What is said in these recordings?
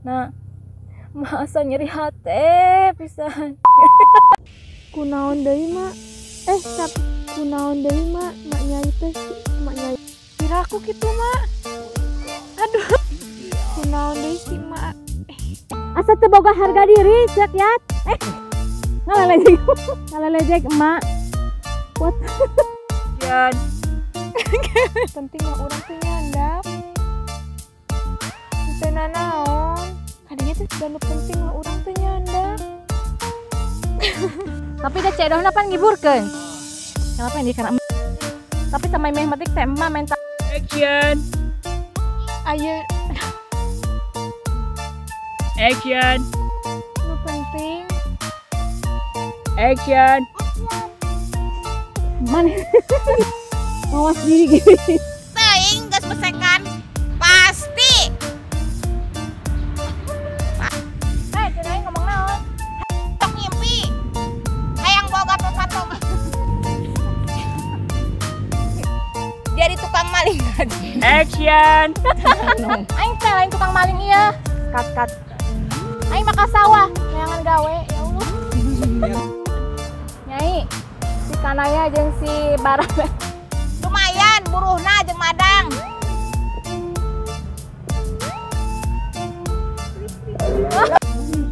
Nah, masa nyeri hati pisan. Kunaon deui mak? Tapi kunaon deui mak? Mak nyai teh mak nyai. Kira aku kitu mak. Aduh. Kunaon deui si mak? Asa teu boga harga diri ceuk yat. Ngalelejek. Ngalelejek emak. What? Yan. Penting mah urang teh nyandak. Teu nanaon. Kadinya teh dan penting mah urang teh nyandak. Tapi da cedohna pan ngiburkeun. Kenapa ini karena tapi sama meh metik teh emak menta. Action. Aya. Action. Nu penting. Action. Mana? Awas diri gini. Teuing geus pesekan pasti. Hei, cenah ngomong naon? Tok ngimpi. Hayang boga patok. Jadi tukang maling. Action. Aing teh lain tukang maling ieu. Kat kat. Aing mah ka sawah, neangan gawe, ya Allah. Nyai, si Kanaya jeung si Bara. Lumayan buruhna jeung madang.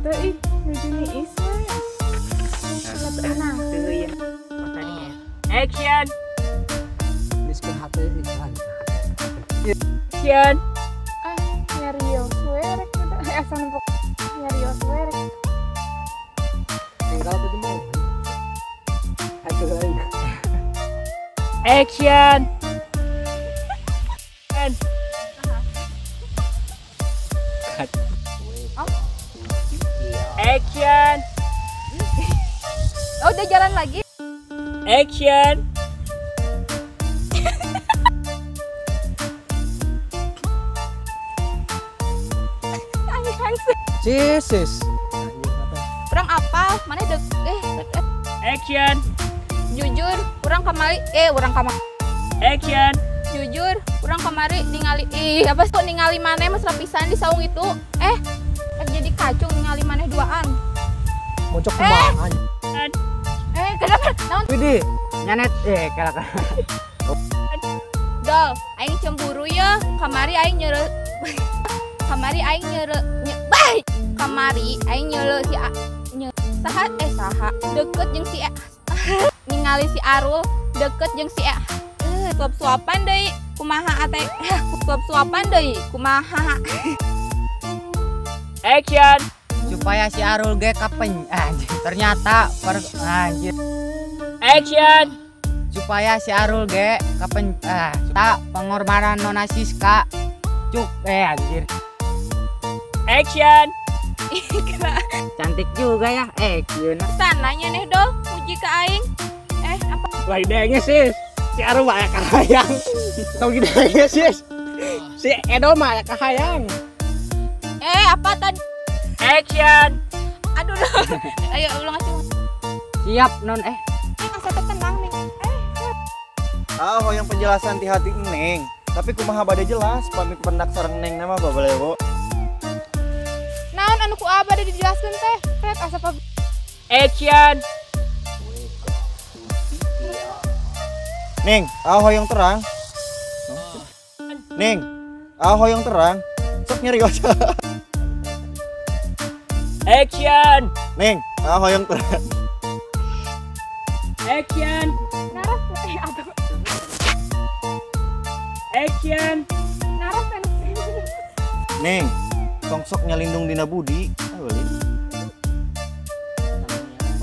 Teu ih, nuju niis we. Tenang. Action. Miskin hati ikan. Action. Ah, nyarios we rek asa nempok nyarios we rek. Tinggal tadi mau. Action. Cut. Action. Oh, udah jalan lagi. Action. Jesus. Kurang apa? Mana dek? Action. Jujur, kurang kamari. Urang kamari. Action. Jujur, urang kamari ningali apa sih ningali maneh mesra pisan di saung itu. Jadi kacung ningali maneh duaan. Mocok kumaha. Kenapa? Naon? Widih, nyanet kalak. Dol, aing cemburu ya. Kamari aing nyere. Kamari aing nyere. Bah! Kamari aing nyere si saha saha deket jeung si ningali si Arul deket jeung si suap-suapan deui kumaha ate suap-suapan deui kumaha. Action. Supaya si Arul ge kapen ternyata anjir. Action. Supaya si Arul ge kapen tak pengorbanan Nona Siska cuk anjir. Action. Cantik juga ya. Action. Sananya nih dol puji ke aing. Apa? Wah, idenya sis. Si Arul mah kahayang. Tong idenya sis. Si Edo mah kahayang. Apa tadi? Action. Aduh. Ayo ulang aja. Siap non Asa teh tenang nih. Ah, hoyong penjelasan ti hati Neng. Tapi kumaha bade jelas pami pendak sareng Neng nama babalewo. Naon anu ku abah bade dijelaskeun teh? Pret asa pa. Action. Neng, ah hoyong terang. Neng, ah hoyong terang. Sok nyarios. Action. Neng, ah hoyong terang. Action. Naras atau Action. Naras. Neng, tong sok nyalindung dina budi.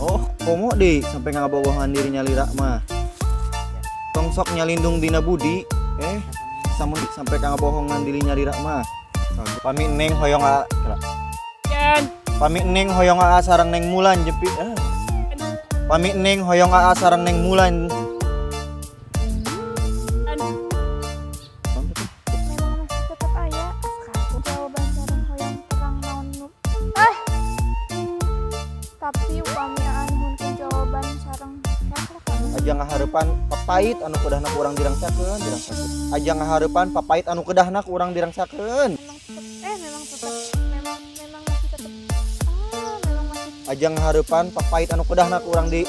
Oh, komo deh sampai ngabogohan diri nyalira mah. Tong sok nyalindung dina budi. Samun sampai ngabohongan diri nyalira mah. Pami Neng hoyong a. Pami Neng hoyong aa sareng Neng Mulan jepi. Pami Neng hoyong aa sareng Neng Mulan. Memang masih tetap aya jawaban sareng hoyong terang naon nu. Tapi upami aa nuhunkeun jawaban sareng aja ngahareupan papait anu kedahna ku urang dirangsakeun, dirangsakeun. Aja ngahareupan papait anu kedahna ku urang dirangsakeun. Memang tetep memang Ajang ngahareupan papait anu kedahna ku urang di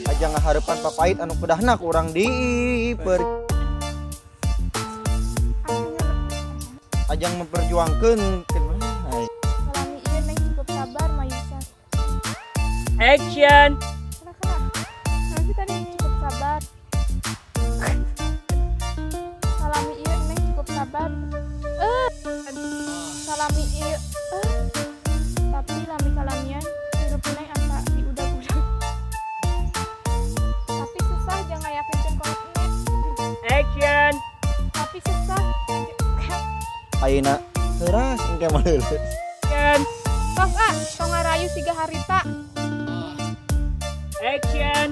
Ajang ngahareupan papait anu kedahna ku urang di per Ajang memperjuangkeun Salami ieu Neng cukup sabar Mayusa. Action. Kena. Nanti tadi cukup sabar. Salami ieu Neng cukup sabar. Salami ieu tapi lami kalamian hirup Neng asa diudag-udag. Tapi susah jangan ngayakinkeun kolot Neng. Action. Tapi susah. Ayeuna heuras engke mah leuleus. Action. Tos ah, tong ngarayu siga harita. Action.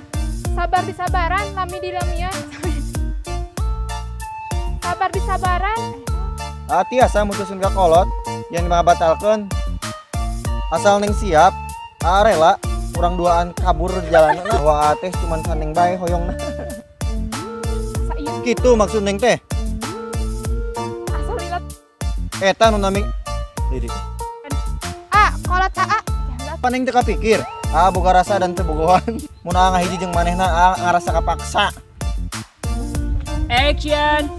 Sabar disabaran, lami dilamian. Sabar disabaran. Ah tiasa mutusin ka kolot yang ngabatalkeun. Asal Neng siap, ah rela urang duaan kabur jalanan bahwa teh cuman saneng bae hoyongna. Asa ieu Kitu maksud Neng teh. asa lila. Eta nu nami Diri. Ah, kolot aa. Apa Neng teu kapikir? Ah boga rasa dan teu bogohan. Mun aa ngahiji jeung manehna aa ngarasa kapaksa. Action.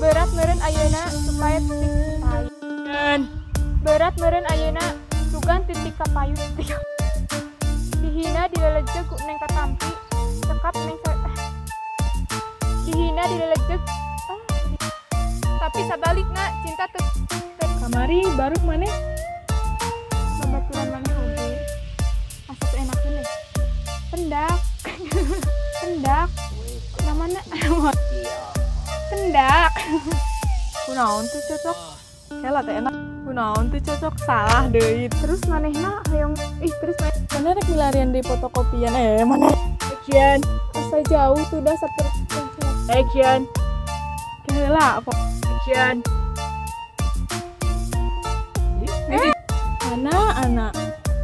Berat meureun ayeuna supaya titik payu. Action. Berat meureun ayeuna sugan titik kapayu titik. Dihina dilelejeg ku Neng katampi. Cekap Neng Dihina dilelejeg. Tapi sabalikna cinta teu Kamari baru maneh babaturan maneh oge. Asa teu enakeun deh. Pendak. Pendak. Namana Pendak. Kunaon tuh cocok? Kela teh enak. Kunaon tuh cocok salah deui. Terus manehna hoyong ih terus maneh Mana rek milarian di fotokopian mana? Action. asa jauh tuh dah seperti Action. Kela apa? Action. Mana anak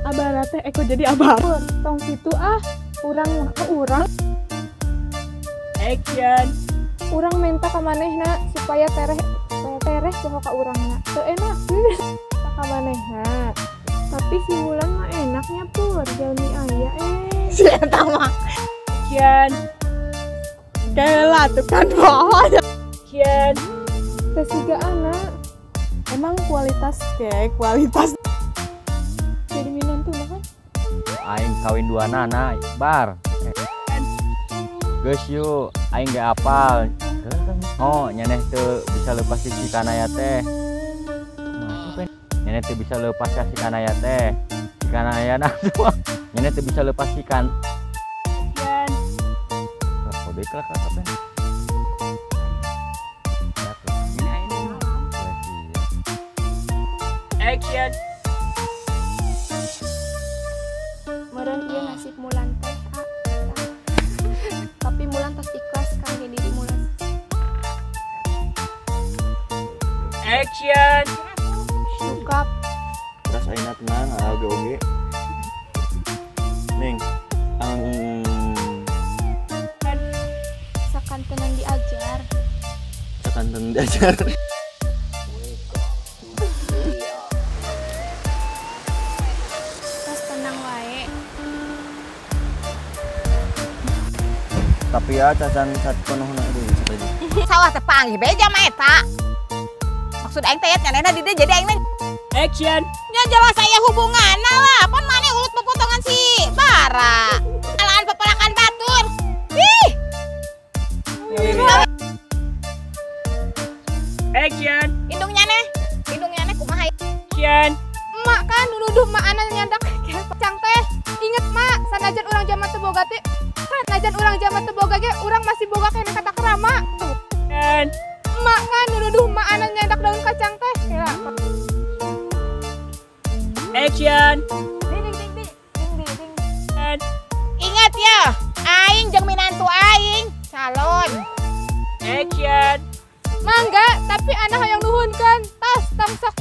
abara teh eko jadi abara. Tong situ ah urang mah urang Action. urang minta ka manehna supaya tereh poho ka urangna teu enak ka manehna tapi si Wulan mah enaknya pur jalmi aya Si eta mah. Action. Kela tuh kan bohong. Action. Teu siga anak Emang kualitas kayak kualitas jadi minantu mah kan Aing kawin dua nana bar. Geus yuk, aing ge apal. Oh, nyaneh teu bisa lepas si Kanaya teh. Nyaneh teu bisa lepas ka si Kanaya teh. Si Kanaya na nyaneh teu bisa lepas si kan. Action. Kode lah kapan? Action. Meureun ieu nasib Mulan teh ah. Tapi Mulan tos ikhlas kangge diri Mulan. Action. Sukap Terus ayeuna tenang aa oge oge. Neng sakantenan diajar. Sakanten diajar. Tos tenang wae. Tapi ya cacan saat penuhna aduh tadi. Sawah teh panggih beja mah eta. Maksud aing teh nyanehna di dieu jadi aing teh Action. nya jelas aya hubunganna lah. Pan maneh ulut pepotongan si Bara. Alaan pepelakan batur. Ih, Action. indung nyaneh. Indung nyaneh kumaha? Action. Emak kan nuduh mak ana nyandak kacang teh. Inget mak, sanajan urang zaman teu boga teh. Sanajan urang zaman teu boga ge urang masih boga keneh kata kerama. Action. Emak kan nuduh mak ana nyandak daun kacang teh. Kela. Action. Ding ding ding ding ding ding. Action. Ingat ya, aing jeung minantu aing calon. Action. Mangga, tapi ana hoyong nuhunkeun. Tos tong sok.